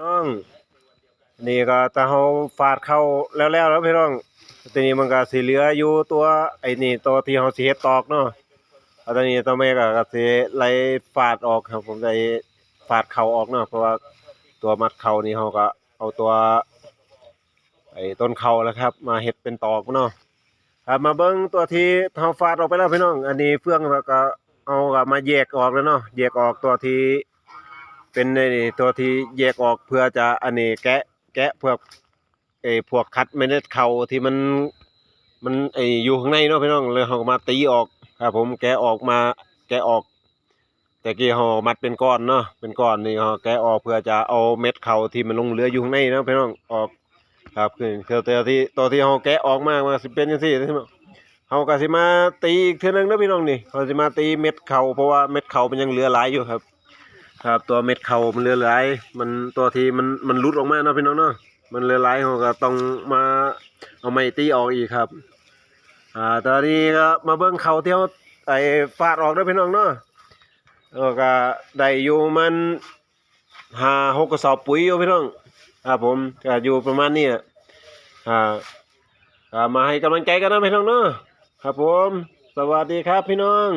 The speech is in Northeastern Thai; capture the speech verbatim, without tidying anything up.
น้อง นี่ก็ถ้าเฮาฝาดเข้าแล้วๆแล้วพี่น้อง ทีนี้มันก็สิเหลืออยู่ตัวไอ้นี่ ตัวที่เฮาสิเฮ็ดตอกเนาะ เอาตัวนี้ตัวแม่ก็ ก็สิไล่ฝาดออกครับ ผมได้ฝาดเข้าออกเนาะ เพราะว่าตัวมัดเข้านี่เฮาก็เอาตัว ไอ้ต้นเข้าแล้วครับ มาเฮ็ดเป็นตอกเนาะ ครับ มาเบิ่งตัวที่เฮาฝาดออกไปแล้วพี่น้อง อันนี้เฟืองแล้วก็เอาก็มาแยกออกแล้วเนาะ แยกออกตัวที่เป็นไอ้นี่ ตัวที่แยกออกเพื่อจะอันนี้แกะ แกะพวก ไอ้พวกคัดเมล็ดเข้าที่มัน มันไอ้อยู่ข้างในเนาะพี่น้อง แล้วเฮาก็มาตีออกครับ ผมแกะออกมา แกะออก แต่กี้เฮามัดเป็นก้อนเนาะ เป็นก้อนนี่เฮาแกะออกเพื่อจะเอาเม็ดเข้าที่มันหลงเหลืออยู่ข้างในเนาะพี่น้องออก ครับ คือคือตัวที่ ตัวที่เฮาแกะออกมา มันก็สิเป็นจังซี่ เฮาก็สิมาตีอีกเทื่อนึงเนาะพี่น้องนี่ เฮาสิมาตีเม็ดเข้า เพราะว่าเม็ดเข้ามันยังเหลือหลายอยู่ครับ ครับ ตัวเม็ดเข้ามันเหลือหลาย มัน ตัวที่มัน มันหลุดออกมาเนาะพี่น้องเนาะ มันเหลือหลาย เฮาก็ต้องมาเอาไม้ตีออกอีกครับ อ่า ตอนนี้ก็มาเบิ่งเข้าที่เฮาไอ้ฝาดออกเด้อพี่น้องเนาะ แล้วก็ได้อยู่มันห้าหกกระสอบปุ๋ยอยู่พี่น้อง ครับผม ก็อยู่ประมาณนี้อะ อ่า ก็มาให้กำลังใจกันนะพี่น้องเนาะ ครับผม สวัสดีครับพี่น้อง